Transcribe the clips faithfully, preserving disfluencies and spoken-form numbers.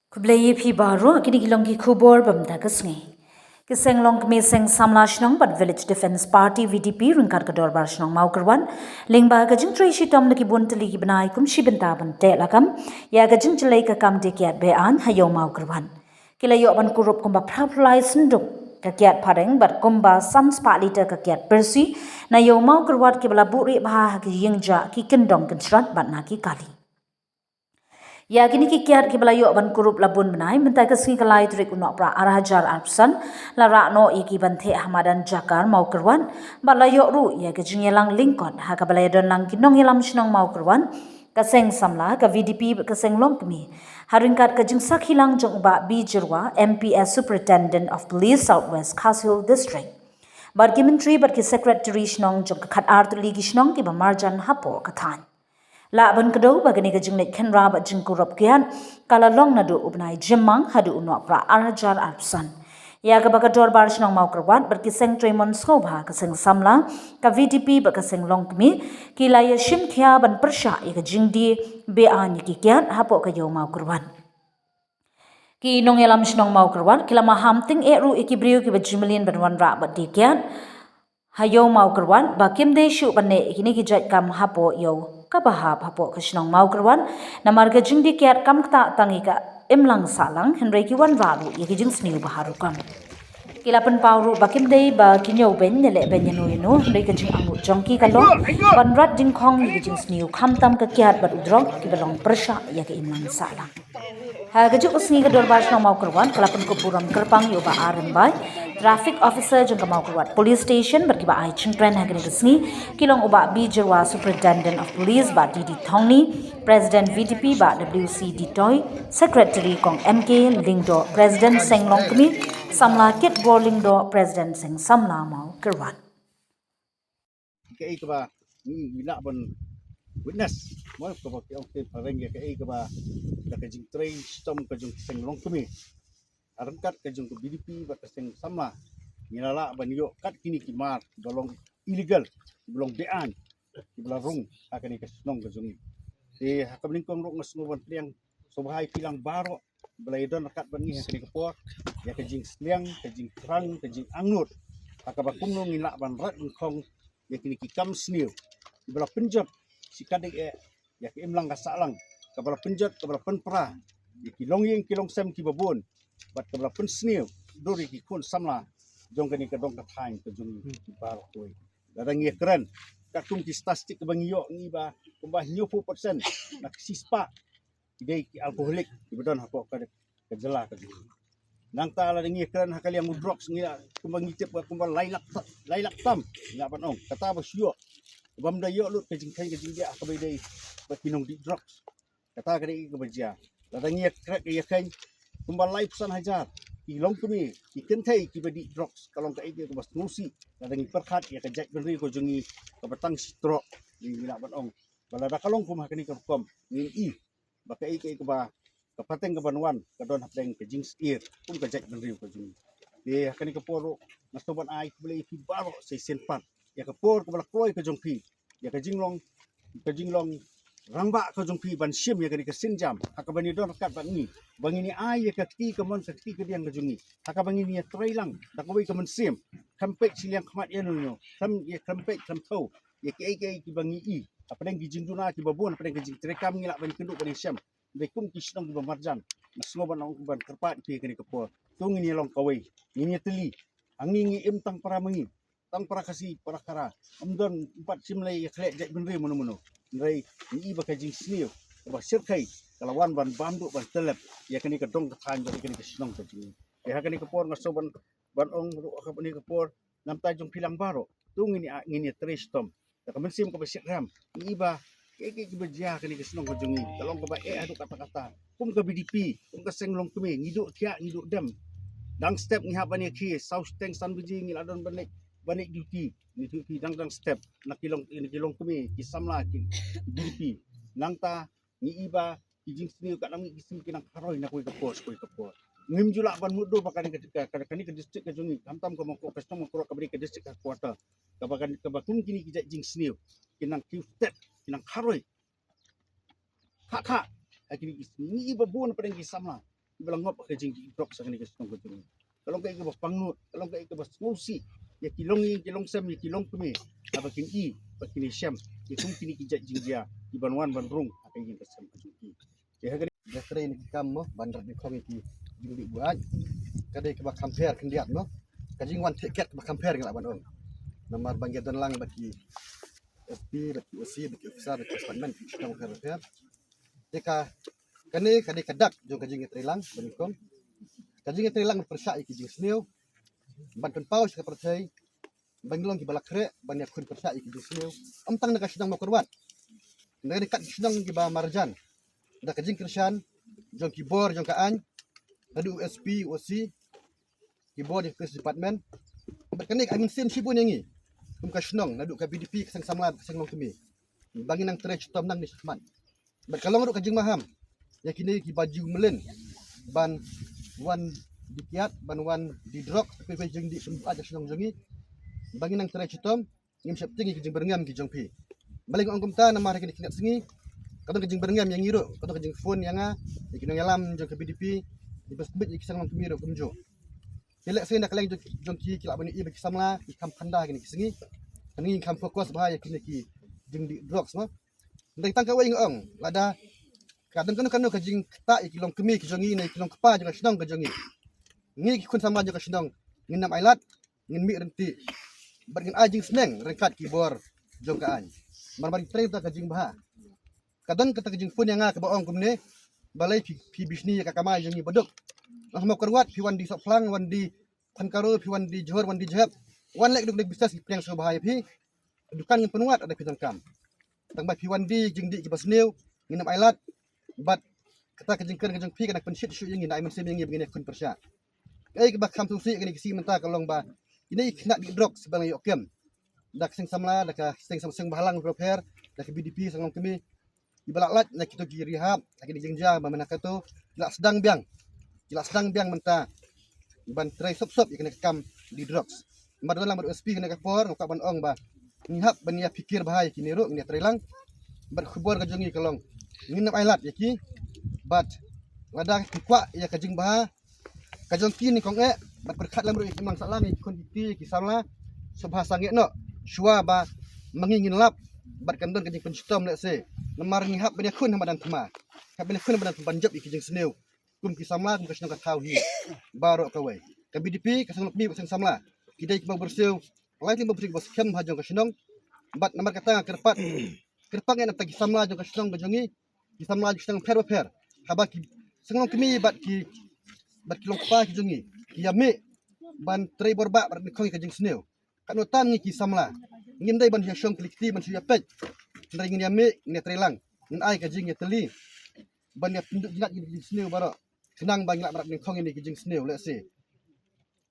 Khublei ïa phi baroh, kine ki long ki khubor ba mynta ka sngi. Ki seng longkmie seng samla shnong bad Village Defence Party V D P ryngkat ka dorbar shnong Mawkyrwat lyngba ka jingtrei shitom da ki bun tylli ki bnai kum shi bynta ban teh lakam ïa ka jingjlei ka kam die kiad be-aiñ ha Ïew Mawkyrwat. Ki la ïoh ban kurup kumba phra phew lai senduk ka kiad phareng bad kumba san spah liter ka kiad pyrsi na Ïew Mawkyrwat kiba la buhrieh bha ha ki ïingjah, ki kyndong kynshrot bad na ki kali. Ïa kine ki kiad kiba la ïoh ban kurup la bun bnai, mynta ka sngi ka lai tarik u Nohprah ar hajar arphew san la rah noh ïa ki ban theh ha madan Jakar Mawkyrwat bad la ïoh ruh ïa ka jingïalang lyngkot ha kaba la ïadon lang ki nongïalam shnong Mawkyrwat, ka seng samla, ka V D P bad ka seng longkmie, ha ryngkat ka jingsakhi lang jong u Bah B Jyrwa, M P as Superintendent of Police South West Khasi Hills District bad ki myntri bad ki secretary shnong jong ka khatar tylli ki shnong kiba marjan hapoh ka thaiñ. Lah ban kdew ba kane ka jingleit khynra bad jingkurup kiad ka la long naduh u bnai Jymmang haduh u Nohprah ar hajar arphew san, ïa kaba ka dorbar shnong Mawkyrwat bad ki seng trei mon sngewbha, ka seng samla, ka V D P bad ka seng longkmie ki la ïa shim khia ban pyrshah ïa ka jingdie be-aiñ ïa ki kiad hapoh ka Ïew Mawkyrwat. Ki nongïalam shnong Mawkyrwat ki la maham tyngeh ruh ïa ki briew kiba ju mlien ban wanrah bad die kiad ha Ïew Mawkyrwat ba kim dei shuh ban leh ïa kine ki jait kam hapoh ïew kaba hap hapoh ka shnong Mawkyrwat, namar ka jingdie kiad kam ktah tang ïa ka imlang sahlang, hynrei ki wanrah ruh ïa ki jingsniew ba har rukom. Ki la pynpaw ruh ba kim dei ba ki ñiew beiñ ne leh beiñ ïano ïano, hynrei ka jingangnud jong ki ka long ban rat dyngkhong ïa ki jingsniew, khamtam ka kiad bad u drok, kiba long pyrshah ïa ka imlang sahlang. Ha kajuh ka sngi ka dorbar shnong Mawkyrwat ka la pynkup burom kyrpang ïa u Bah R Rymbai, Traffic Officer jong ka Mawkyrwat Police Station, bad kiba ai jingkren ha kane ka sngi ki long u Bah B Jyrwa, Superintendent of Police, Bah D D Thongni, President V D P, Bah W C Ditoi, Secretary Kong M K Lyngdoh, President Seng Longkmie, Samla Kitbor Lyngdoh, President Seng Samla Mawkyrwat. Kaei kaba ngi, ngi lah ban witness, mo, kaba ki ong te phareng ïa kaei kaba da ka jingtrei shitom ka jong ki seng longkmie, ryngkat ka jong ka V D P bad ka seng samla, ngi la lah ban ïoh kat kine ki mar kiba long illegal, kiba long be-aiñ, kiba la rung ha kane ka shnong ka jong ngi. Te ha kaba nyngkong ruh nga sngew ban pdiang sngewbha ïa phi lang baroh ba la ïadon ryngkat bad ngi ha kane ka por ïa ka jingsliang, ka jingthrang, ka jingangnud ha kaba kumno ngin lah ban rat dyngkhong ïa kine ki kam sniew kiba la pynjot shi katdei eh ïa ka imlang ka sahlang, kaba la pynjot, kaba la pynpra ïa ki longïing ki longsem kiba bun, bad kaba la pynsniew dur ïa ki khun samla jong kane ka dong ka thaiñ ka jong ngi baroh kawei. Lada ngi ïakren katkum ki statistik kaba ngi ïoh, ngi ba kumba hynñiewphew percent na ka shispah ki dei ki alcoholic kiba don hapoh ka, ka jylla ka jong ngi. Nangta lada ngi ïakren ha ka liang u drugs, ngi la kumba ngi tip ba kumba lai lak ta-, lai lak tam, ngi lah ban ong kata ba shu ïoh, bym da ïoh lut ka jingkheiñ ka jingbiang ha kaba ïadei bad ki nongdih drugs. Kata ka dei kaba jia. Lada ngi ïakren, ïakheiñ kumba laiphew san hajar ki longkmie, ki kynthei kiba dih drugs, ka long kaei kaei kaba sngewsih lada ngi pyrkhat ïa ka jaitbynriew ka jong ngi kaba tang shi trok. Ngi lah ban ong ba lada ka long kum ha kane ka rukom, ngin i ba kaei kaei kaba, ka pateng kaba wan ka don hapdeng ka jingsyier kum ka jaitbynriew ka jong ngi. Te ha kane ka por ruh nga sngewbha ban ai khublei ïa phi baroh sa shisien pat ïa ka por kaba la kloi ka jong phi, ïa ka jinglong, ka jinglong rangbah ka jong phi ban shim ïa kane ka sienjam ha kaba ngi don ryngkat bad ngi, ba ngin ïa ai ïa ka kti kamon ka kti kadiang ka jong ngi ha kaba ngin ïa trei lang da kawei ka mynsiem, khlem peit shiliang khmat ïano ïano, khlem ïa, khlem peit khlem thew ïa kiei kiei kiba ngi i hapdeng ki jingduna kiba bun, hapdeng ki jingtreikam ngi lah ban ïakynduh ban ïashem. Hynrei kum ki shnong kiba marjan, nga sngew ban ong, ban kyrpad ïa phi ha kane ka por, to ngin ïa long kawei, ngin ïa tylli. Hangne ngi im tang para ma ngi, tang para Khasi, para Khara, ym don, ym pat shym la ïa khleh jaitbynriew mano mano. Hynrei ngi i ba ka jingsniew kaba shyrkhei ka la wan ban bam duh, ban tyllep ïa kane ka dong ka thaiñ, ïa kane ka shnong ka jong ngi. Te ha kane ka por nga sngew ban, ban ong ruh ha kane ka por, na bynta jong phi lang baroh, to ngin ïa, ngin ïa trei shitom da ka mynsiem kaba shitrhem. Ngi i ba kiei kiei kiba jia ha kane ka shnong ka jong ngi ka long kaba eh haduh katta katta. Kum ka V D P, kum ka seng longkmie, ngi duh thiah, ngi duh dem. Dang step ngi hap ban ïakhie, saw shiteng san baje ngi la don ban leit, ban leit duty. Ngi duty dang dang step na ki long, na ki longkmie, ki samla, ki V D P. Nangta ngi i ba ki jingsniew ka nang, ki sniew ki nang kharoi na kawei ka por sha kawei ka por. Ngim ju lah ban mutdur ba kane ka, ka, ka, kane ka district ka jong ngi, khamtam ka Mawkyrwat, ka shnong Mawkyrwat kaba dei ka district headquarter, kaba kan, kaba kum kine ki jait jingsniew ki nang kiew stet, ki nang kharoi. Kha kha ha kine ki sniew, ngi i ba bun hapdeng ki samla kiba la ngop ha ka jingdih drugs ha kane ka shnong ka jong ngi. Ka long kaei kaba pangnud, ka long kaei kaba sngewsih ïa ki long ïing ki long sem, ïa ki long kmie, haba kin i ba kin ïashem ïa kum kine ki jait jingjia kiban wan ban rung ha ka ïing ka sem ka jong ki. Te ha kane ka trei na ki kam mo ban rat nyngkong ïa ki jingdih buaid, ka dei kaba kham pher khyndiat mo. Ka jingwan thiah kiad kaba kham pher ngi lah ban ong. Namar ba ngi don lang bad ki S P, bad ki O C, bad ki officer, bad ki department, ki shnong pher pher. Te ka, kane ka dei ka dak jong ka jingïatreilang ba nyngkong. Ka jingïatreilang ban pyrshah ïa ki jingsniew, ban pynpaw sha ka pyrthei ba ngi long kiba la khreh ban ïakhun pyrshah ïa ki jingsniew, ym tang na ka shnong Mawkyrwat, na ka dei kat ki shnong kiba marjan da ka jingkyrshan jong ki bor jong ka aiñ, naduh u S P, u O C, ki bor jong ka police department. Bad kane ka ai mynsiem shibun ïa ngi kum ka shnong, naduh ka V D P, ka seng samla, ka seng longkmie, ba ngin nang trei chitom nangne shakhmat. Bad ka long ruh ka jingmaham ïa kine kiba ju mlien ban wan dih kiad, ban wan dih drugs, kiwei kiwei jingdih pynbuaid ha shnong jong ngi, ba ngin nang trei chitom, ngim sheptieng ïa ki jingbyrngem ki jong phi. Balei nga ong kumta? Namar ha kine ki khyndiat sngi ka don ka jingbyrngem ïa ngi ruh, ka don ka jingphone ïa nga ïa ki nongïalam jong ka V D P, ki ba submit ïa ki seng longkmie ruh kumjuh. Te lehse na ka liang jong, jong ki, ki lah ban ïohi ba ki samla ki kham phanda ha kine ki sngi. Kane ngi kham focus bha ïa kine ki jingdih drugs mo. Hynrei tang kawei nga ong, lada ka don kano kano ka jingktah ïa ki longkmie ki jong ngi ne ki longkpa jong ka shnong ka jong ngi, ngi ki khun samla jong ka shnong ngin ym ailad, ngin mih ryntih bad ngin ai jingsneng ryngkat ki bor jong ka aiñ. Mar mar ngi trei da ka jingbha. Ka don kata ka jingphone ïa nga kaba ong kumne, balei phi, phi bishni ïa ka kamai jong ngi baduk? Nga ha Mawkyrwat phi wan dih sohphlang, wan dih phankaro, phi wan dih jhur, wan dih jhep, wan leh duk duk business, ngi pdiang sngewbha ïa phi. Dukan ngin pynwad lada phi donkam. Tang ba phi wan dih jingdih kiba sniew, ngin ym ailad. Bad kata ka jingkren ka jong phi ka nang pynshit shuh ïa ngi, nang ai mynsiem ïa ngi ba ngin ïakhun pyrshah. Kaei kaba kham sngewsih ha kine ki sngi mynta ka long ba kine ki khynnah dih drugs ba la ïoh kem da ka seng samla, da ka seng sam, seng bhalang pher pher, da ka V D P, seng longkmie, kiba la lait na kito ki rehab, na kine ki jingjia ba mynta kato ki la sdang biang, ki la sdang biang mynta ban trei sop sop ïa kane ka kam dih drugs. Namar don lang bad u S P kane ka por, nga kwah ban ong ba ngi hap ban ïa phikir bha ïa kine ruh, ngin ïa trei lang. Bad khubor ka jong ngi ka long, ngin ym ailad ïa ki. Bad lada ki kwah ïa ka jingbha ka jong ki nyngkong eh, bad pyrkhat lem ruh ïa ki mang sahlang, ïa ki khun ki kti, ïa ki samla, sngewbha sangeh noh shuwa ba ma ngi ngin lap bad kan don ka jingpynshitom lehse. Namar ngi hap ban ïakhun ha madan thma, hap ban ïakhun ha madan thma ban jop ïa ki jingsniew kum ki samla, kum ka shnong ka thaw hi baroh kawei. Ka V D P, ka seng longkmie, ka seng samla, ki dei kiba bun siew, lai teng ba bun siew kiba skhem ha jong ka shnong. Bad namar kata nga kyrpad, kyrpad ngi na bynta ki samla jong ka shnong ka jong ngi, ki samla jong ki shnong pher ba pher, haba ki seng longkmie bad ki, bad ki longkpa ki jong ngi ki ïa mih ban trei bor bah bad nyngkong ïa ka jingsniew. Katno tam ngi ki samla ngim dei ban shu ïa shong kylli kti, ban shu ïa peit. Hynrei ngin ïa mih, ngin ïa trei lang, ngin ai ka jingïatylli ban ïa pynduh jngat ïa ki jingsniew baroh, khnang ba ngin lah ban ïa nyngkong ïa ki jingsniew lehse.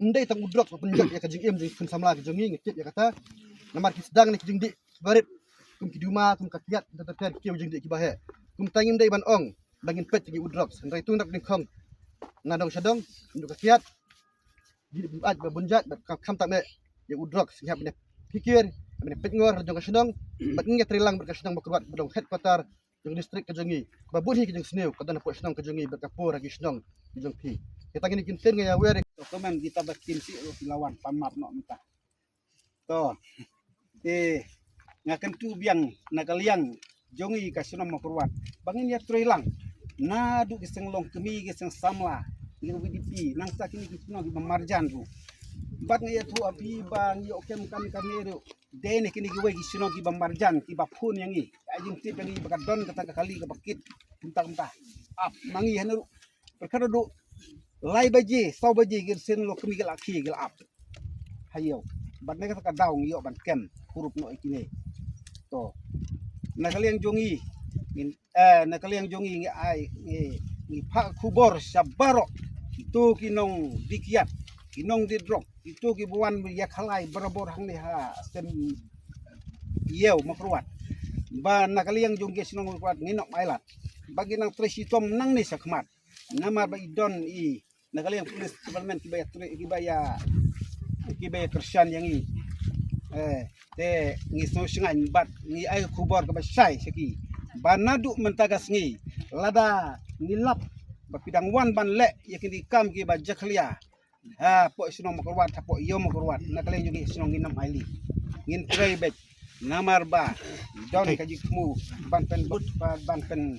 Ym dei tang u drugs ba pynjot ïa ka jingim jong ki khun samla ki jong ngi, ngi tip ïa kata. Namar ki sdang na ki jingdih barit kum ki duma, kum ka kiad, ter ter ki jingdih kiba heh. Kumta ngim dei ban ong ba ngin peit ïa u drugs. Hynrei to ngi rap nyngkong na dong sha dong, kum ka kiad, jingdih bun jait ba bun jait, bad kham, kham tam eh ïa u drugs. Ngi hap ban ïa phikir, ban ïa peit ngor ha jong ka shnong, bad ngi ïa trei lang bad ka shnong Mawkyrwat ba long headquarter jong district ka jong ngi, ba bun hi ka jingsniew ka don hapoh shnong ka jong ngi bad ka por ha ki shnong ki jong phi. Kita kine ki ktien nga ïa wer. To kumne kita ba ktien sih ruh ki la wan pan map noh mynta. To. Eh, nga kyntu biang na ka liang jong ngi ka shnong Mawkyrwat ba ngin ïa trei lang naduh ki seng longkmie, ki seng samla, ki V D P, nangta kine ki shnong kiba marjan ruh. Bad nga ïathuh ha phi ba ngi ïoh kem kane kane ruh dei na kine kiwei ki shnong kiba marjan, kiba phone ïa ngi, ai jingtip ïa ngi ba ka don kata ka kali kaba kit kumta kumta. Ap ma ngi hana ruh, pyrkhat haduh lai baje, saw baje ki seng longkmie ki la khie, ki la ap ha ïew. Bad na kata ka daw ngi ïoh ban kem kurup noh ïa kine. To, na ka liang jong ngi, ngin, eh, na ka liang jong ngi ngi ai, ngi, ngi phah khubor sha baroh kito ki nongdih kiad, ki nongdih drok, kito kiba wan ïa khalai barabor hangne ha stem ïew Mawkyrwat, ba na ka liang jong ngi shnong Mawkyrwat ngin ym ailad, ba ngin nang trei shitom nangne shakhmat. Namar ba i don i na ka liang police department kiba ïa trei, kiba ïa, kiba ïa kyrshan ïa ngi. Eh, te ngi sngewsih ngin bat, ngi ai khubor kaba shai sha ki ba naduh mynta ka sngi lada ngi lap ba phi dang wan ban leh ïa kine ki kam kiba jakhlia hapoh shnong Mawkyrwat, hapoh ïew Mawkyrwat, na ka liang jong ngi shnong ngin ym ailad, ngin trei beit. Namar ba don ka jingthmu ban pyn, ban, ban pyn,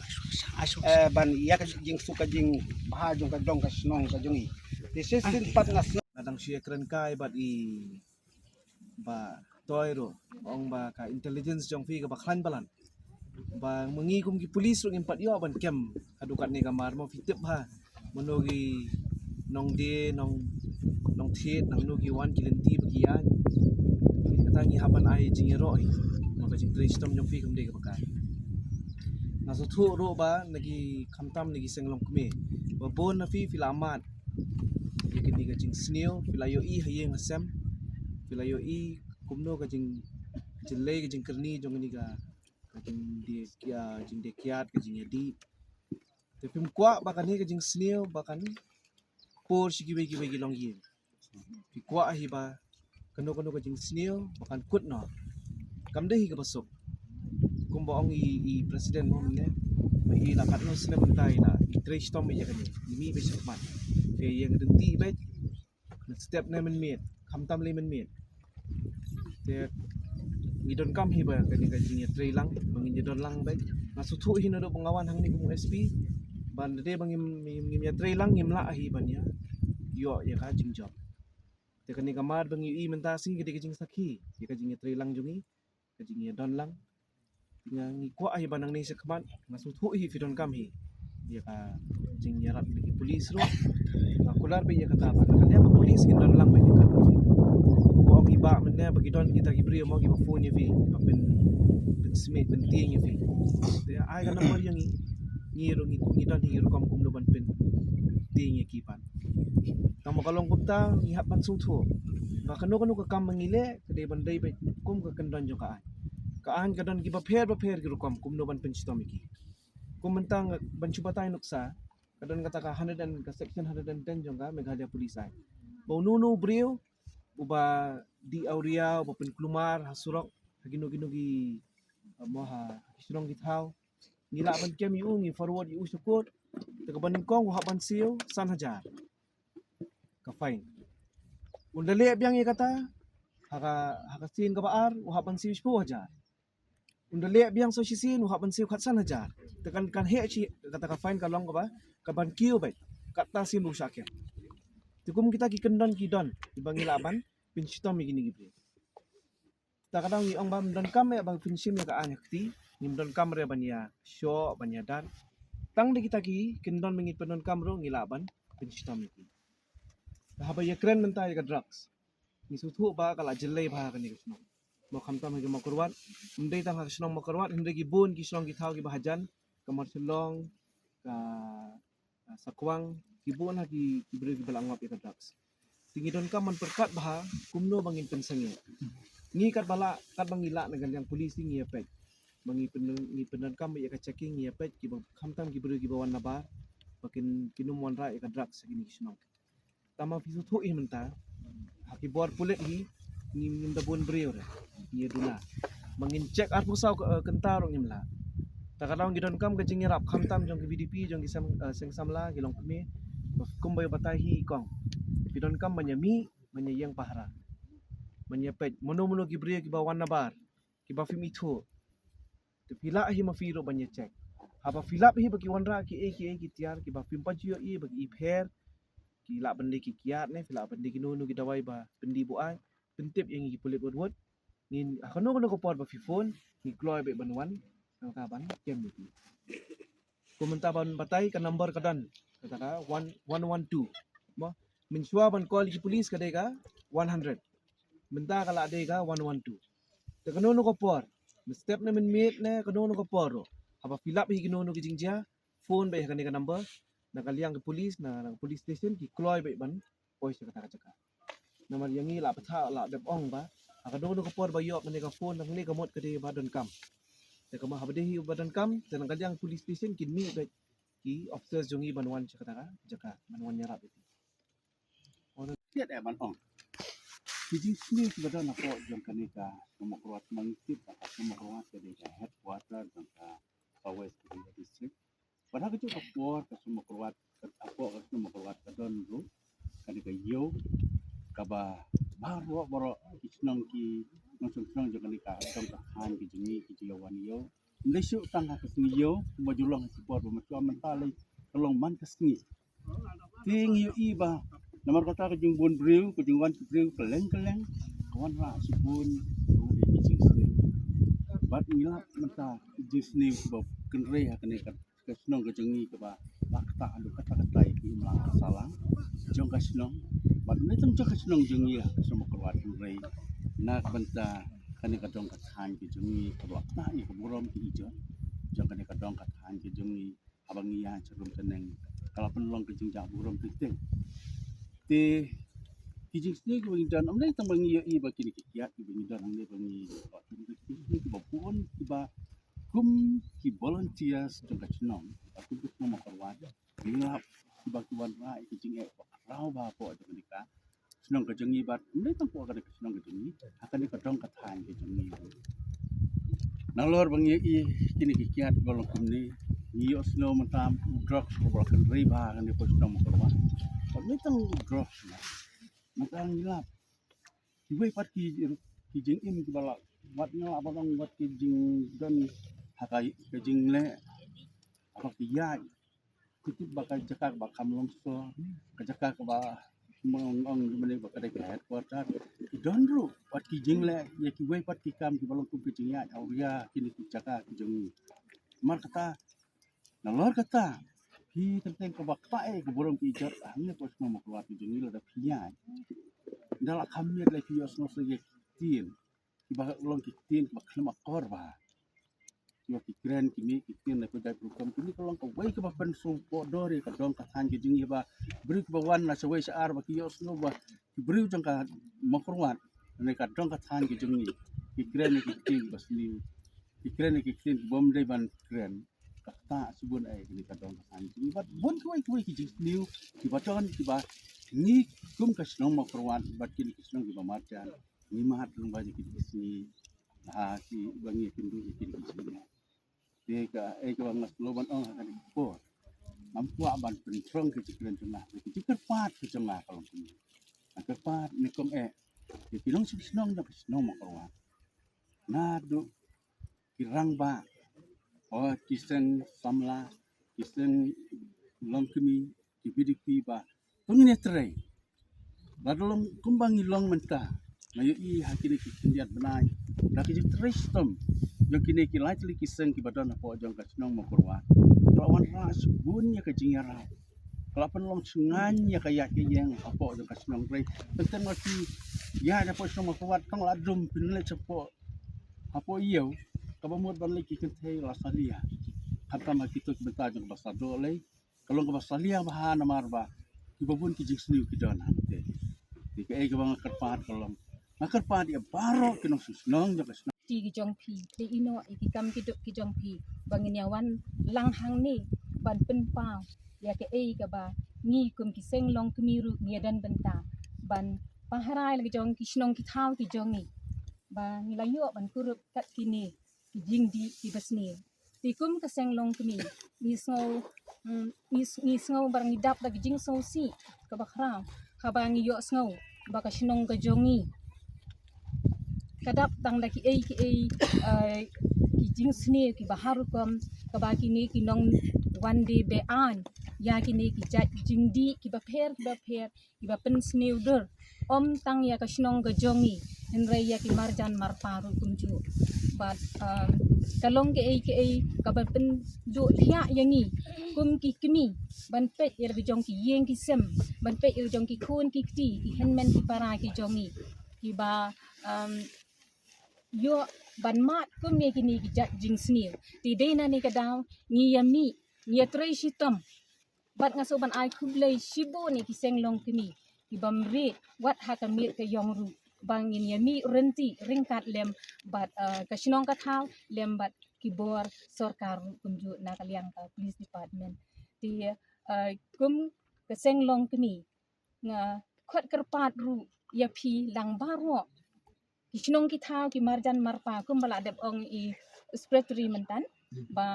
eh, ban ïa ka jingsuk ka jingbha jong ka dong ka shnong ka jong ngi. Te shisien pat nga sngew, nga dang shu ïakren kai bad i Bah Toi ruh, ong ba ka intelligence jong phi kaba khlaiñ palat. Ba ma ngi kum ki police ruh ngim pat ïoh ban kem haduh katne ka mar, mo phi tip bha mano ki nongdie, nong, nongthied, nangno ki wan ki lynti ba ki ïaid. Kata ngi hap ban ai jingïaroh hi. Namar ka jingtrei shitom jong phi kam dei kaba kai. Nga sngewthuh ruh ba na ki, khamtam na ki seng longkmie, ba bun na phi phi la mad ïa kane ka jingsniew, phi la ïohi ha ïing ha sem, phi la ïohi kumno ka jing, jingïaleh ka jingkyrni jong kane ka, ka jingdie, ka jingdie kiad, ka jingïadih. Te phim kwah ba kane ka jingsniew ba kan pur sha kiwei kiwei ki longïing. Phi kwah hi ba kano kano ka jingsniew ba kan kut noh. Kam dei hi kaba suk. Kumba ong i, i president mo mynne, ba i la katno snem mynta i la, i trei shitom ïa kane, i mih beit shakhmat. Te ïeng ryntih beit, na step ne mynmiet, khamtam lei mynmiet. Te ngi donkam hi ba kane ka jingïatreilang, ba ngin ïadon lang beit. Nga sngewthuh hi naduh ba nga wan hangne kum u S P, ba lada ba ngim, ngim, ngim ïatreilang ngim lah hi ban ïa ïoh ïa ka jingjop. Te kane ka mar ba ngi ïohi mynta sngi ka dei ka jingsakhi ïa ka jingïatreilang jong ngi, ka jingïadon lang. Nga, ngi kwah hi ba nangne shakhmat, nga sngewthuh hi phi donkam hi ïa ka jingïarap na ki police ruh. Nga kular beit ïa kata ba na ka liang ka police ngin don lang beit ïa ka. Ba ong i Bah mynne ba ki don kita ki briew mo kiba phone ïa phi, ba pyn, pynsmit, pyntieng ïa phi. Te ai ka number ïa ngi, ngi ruh ngi, ngi don hi rukom kumno ban pyntieng ïa ki pat. Tang ba ka long kumta ngi hap ban sngewthuh ba kano kano ka kam ba ngi leh ka dei ban dei beit kum ka kyndon jong ka aiñ. Ka aiñ ka don kiba pher bapher ki rukom kumno ban pynshitom ïa ki. Kum mynta ban shu batai nuksa, ka don kata ka hundred and, ka section hundred and ten jong ka Meghalaya Police Act. Ba uno uno u briew uba dih awria, uba pynkulmar ha surok, ha kino kino ki, mo, ha ki shnong ki thaw, ngi lah ban kem ïa u, ngi forward ïa u sha court. Te kaba nyngkong u hap ban siew san hajar ka fine. Un da leh biang ïa kata, ha ka, ha ka sien kaba ar u hap ban siew shiphew hajar. Un da leh biang sa shisien u hap ban siew khatsan hajar. Te kan, kan heh shi kata ka fine ka long kaba, ka ban kiew beit. Kata sien ba u shah kem. Te kum kita ki kyndon ki don kiba ngi lah ban pynshitom ïa kine ki briew. Ta ka daw ngi ong ba ym donkam ïa ba pynshim ïa ka aiñ ha kti, ngim donkam re ban ïa shoh, ban ïa dat. Tang da kita ki kyndon ba ngi pyndonkam ruh ngi lah ban pynshitom ïa ki. Haba ïakren mynta ïa ka drugs, ngi sngewthuh ba ka la jyllei bha ha kane ka shnong. Mo khamtam ha ka Mawkyrwat, ym dei tang ha ka shnong Mawkyrwat, hynrei ki bun ki shnong ki thaw kiba hajan, ka Marshallong, ka, ka Sakwang, ki bun ha ki, ki briew kiba la ngop ïa ka drugs. Te ngi donkam ban pyrkhat bha kumno ba ngin pynsangeh. Ngi katba lah, katba ngi lah na ka liang police ngi ïa peit. Ba ngi pyn, ngi pyndonkam ïa ka checking, ngi ïa peit kiba khamtam ki briew kiba wan nabar ba kin, kin ym wanrah ïa ka drugs ha kine ki shnong. Tangba phi sngewthuh hi mynta ha ki bor pulit hi ngim, ngim da bun briew re, ngi ïa duna. Ba ngin check arphew saw, eh, kynta ruh ngim lah. Ta ka daw ngi donkam ka jingïarap khamtam jong ki VDP, jong ki sem, eh, seng samla, ki longkmie. Kumba ïa batai hi i kong, ki donkam ban ïa mih, ban ïa ïeng pahara, ban ïa peit mano mano ki briew kiba wan nabar, kiba phim ithuh. Te phi lah hi ma phi ruh ban ïa check. Haba phi lap hi ba ki wanrah kiei kiei ki tiar kiba phim pat ju ïohi ba ki pher, ki lah ban dei ki kiad ne, phi lah ban dei kino kino ki dawai ba pyndih buaid, pyntip ïa ngi ki pulit wut wut. Ngin, ha kano kano ka por ba phi phone, ngi kloi beit ban wan, nangta ban kem ïa ki. Kum mynta ban batai ka number ka don, kata ka one, one one two. Mo, mynshuwa ban call ïa ki police ka dei ka one hundred. Mynta ka la dei ka one one two. Te kano kano ka por, mynstep ne mynmiet ne kano kano ka por ruh, haba phi lap hi kino kino ki jingjia, phone beit ha kane ka number. Na ka liang ka police, na, na ka police station ki kloi beit ban poi sha kata ka jaka. Namar ïa ngi la pathah, la dep ong ba ha kano kano ka por ba ïoh kane ka phone, na kane ka mut ka dei ba donkam. Te kumba haba dei hi ba donkam, te na ka liang police station kin mih beit ki officers jong ngi ban wan sha kata ka jaka, ban wan ïarap ïa ki. Ong da kiad eh ban ong. Ki jingsniew kiba don hapoh jong kane ka shnong Mawkyrwat, ma ngi tip ba ka shnong Mawkyrwat ka dei ka headquarter jong ka Upper West District. Bad ha kajuh ka por ka shnong Mawkyrwat, ka por ka shnong Mawkyrwat ka don ruh kane ka ïew kaba baroh baroh ki shnong, ki nongshong shnong jong kane ka dong ka thaiñ ka jong ngi ki ju ïa wan ïew. Ym dei shuh tang ha ka sngi ïew, kumba ju long ha ki por ba mynta, mynta lei ka long man ka sngi. Te ngi ïohi ba namar kata ka jingbun briew, ka jingwan ki briew kylleng kylleng, ka wanrah shibun ruh ïa ki jingsniew. Bad ngi lap mynta ki jingsniew kiba kynrei ha kane ka, ka shnong ka jong ngi kaba la ktah haduh katta katta ïa ki imlang ki sahlang jong ka shnong. Bad ym dei tang jong ka shnong jong ngi ha ka shnong Mawkyrwat, hynrei na ka bynta kane ka dong ka thaiñ ka jong ngi kaba la ktah ïa ka burom ka ijot jong kane ka dong ka thaiñ ka jong ngi. Haba ngi ïaid sharum shaneng ka la pynlong ka jingjah burom teng teng. Te ki jingsniew kiba ngi don, ym dei tang ba ngi ïohi ba kine ki kiad kiba ngi don hangne ba ngi, ki jingsniew kiba bun kiba kum ki volunteers jong ka shnong, ba kum ka shnong Mawkyrwat, ngi lap kiba ki wanrah ïa ki jingeh ba khraw bha hapoh jong kane ka shnong ka jong ngi bad ym dei tang hapoh kane ka shnong ka jong ngi, ha kane ka dong ka thaiñ ka jong ngi. Nalor ba ngi ïohi kine ki kiad ba long kumne, ngi ïohsngew mynta u drugs uba la kynrei bha ha kane ka shnong Mawkyrwat. Bad ym dei tang u drugs, mynta ngi lap kiwei pat ki, ki jingim kiba la, wat ngi lap ba long wat ki jingdon ha ka, ka jingleh ha ka ïaid. Ki tip ba ka jaka kaba kham longsor, ka jaka kaba, ong ong mynne ba ka dei ka headquarter, ki don ruh wat ki jingleh ïa kiwei pat ki kam kiba long kum ki jingïaid awria kine ki jaka ki jong ngi. Namar kata, nalor kata, phi teng teng kaba ktah ïa ka burom ka ijot hangne hapoh shnong Mawkyrwat ka jong ngi, lada phi ïaid, ynda la kham miet lei phi ïohsngew sa ïa ki ktien kiba long ki ktien kiba khlem akor bha. Ïa ki kren ki mih ki ktien na ka jaitbynriew, kine ki long kawei kaba pynsngewpoh dor ïa ka dong ka thaiñ ka jong ngi, ba briew kiba wan na shawei sha ar ba ki ïohsngew ba ki briew jong ka Mawkyrwat ne ka dong ka thaiñ ka jong ngi ki kren ïa ki ktien kiba sniew, ki kren ïa ki ktien kiba ym dei ban kren. Ka ktah shibun eh kane ka dong ka thaiñ ka jong ngi bad bun kiwei kiwei ki jingsniew kiba don kiba ngi kum ka shnong Mawkyrwat bad kine ki shnong kiba marjan ngi mad lyngba ïa kine ki sngi, ha kiba ngi ïakynduh ïa kine ki sngi. Te kaei kaba nga sngewbha ban ong ha kane ka por, ngam kwah ban pynphrang ka jingkren jong nga, ka jingkyrpad ka jong nga ka long kumne. Nga kyrpad ne kong eh ïa ki nongshong shnong jong ka shnong Mawkyrwat, naduh ki rangbah, o ki seng samla, ki seng longkmie, ki VDP ba to ngin ïatrei. Lada long kumba ngi long mynta, nga ïohi ha kine ki khyndiat bnai da ka jingtrei shitom jong kine ki lai tylli ki seng kiba don hapoh jong ka shnong Mawkyrwat, ka la wanrah shibun ïa ka jingïarap, ka la pynlong shngaiñ ïa ka ïaid ka ïeng hapoh jong ka shnong. Hynrei teng teng ma phi ïaid hapoh shnong Mawkyrwat, tang la dum phin leit shapoh hapoh ïew kaba mut ban leit ki kynthei la salia. Khamtam ha kito ki bynta jong kaba sadoh lei, ka long kaba salia bha namar ba kiba bun ki jingsniew ki don hangtei. Te kaei kaba nga kyrpad ka long, nga kyrpad ïa baroh ki nongshong shnong jong ka shnong. Ti ki jong phi, te ïehnoh ïa ki kam ki duk ki jong phi ba ngin ïa wan lang hangne ban pynpaw ïa kaei kaba ngi kum ki seng longkmie ruh ngi ïa don bynta ban pahara ïa la ki jong ki shnong ki thaw ki jong ngi, ba ngi la ïoh ban kurup kat kine ki jingdih kiba sniew. Te kum ka seng longkmie, ngi sngew, mm, ngi s-, ngi sngew ba ngi dap da ka jingsngewsih kaba khraw haba ngi ïohsngew ba ka shnong ka jong ngi ka dap tang da kiei kiei, eh, ki jingsniew kiba har rukom, kaba kine ki nongwan die be-aiñ ïa kine ki jait jingdih kiba pher kiba pher, kiba pynsniew dur ym tang ïa ka shnong ka jong ngi, hynrei ïa ki marjan marpa ruh kumjuh. Bad, um, ka long kaei kaei kaba pynduh thiah ïa ngi kum ki kmie ban peit ïa la ka jong ki ïing ki sem, ban peit ïa la ka jong ki khun ki kti, ki hynmen ki para ki jong ngi, kiba, um, ïoh ban mad kum ïa kine ki jait jingsniew. Te dei na kane ka daw ngi ïa mih, ngi ïa trei shitom. Bad nga sngewbha ban ai khublei shibun ïa ki seng longkmie kiba mrad wat ha ka miet ka ïong ruh ba ngin ïa mih ryntih ryngkat lem bad, eh, ka shnong ka thaw lem bad ki bor sorkar ruh kumjuh na ka liang ka police department. Te, eh, kum ka seng longkmie nga khot kyrpad ruh ïa phi lang baroh ki shnong ki thaw ki marjan marpa kumba la dep ong i secretary mynta ba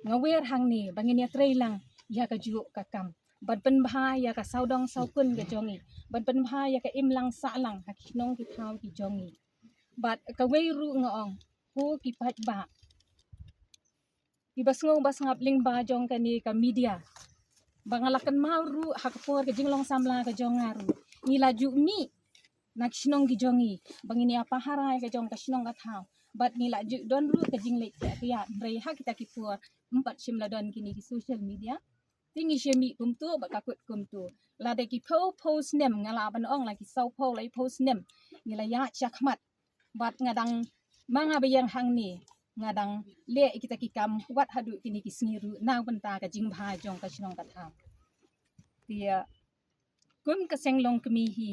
Nga wer hangne ba ngin ïatrei lang ïa kajuh ka kam ban pynbha ïa ka sawdong sawkun ka jong ngi, ban pynbha ïa ka imlang sahlang ha ki shnong ki thaw ki jong ngi. Bad kawei ruh nga ong, ko ki paidbah, ki ba sngew ba sngap lyngba jong kane ka media, ba nga la kynmaw ruh ha ka por ka jinglong samla ka jong nga ruh, ngi la ju mih na ki shnong ki jong ngi ba ngin ïa pahara ïa ka jong ka shnong ka thaw. Bad ngi la ju don ruh ka jingleit ka ïa, hynrei ha kita ki por ym pat shym la don kine ki social media. Te ngi shim mih kumto bad ka kut kumto. Lada ki phew phew snem, nga lah ban ong la ki saw phew lai phew snem ngi la ïaid shakhmat. Bad nga dang, ma nga ba ïeng hangne, nga dang leh ïa kita ki kam wat haduh kine ki sngi ruh na bynta ka jingbha jong ka shnong ka thaw. Te kum ka seng longkmie hi,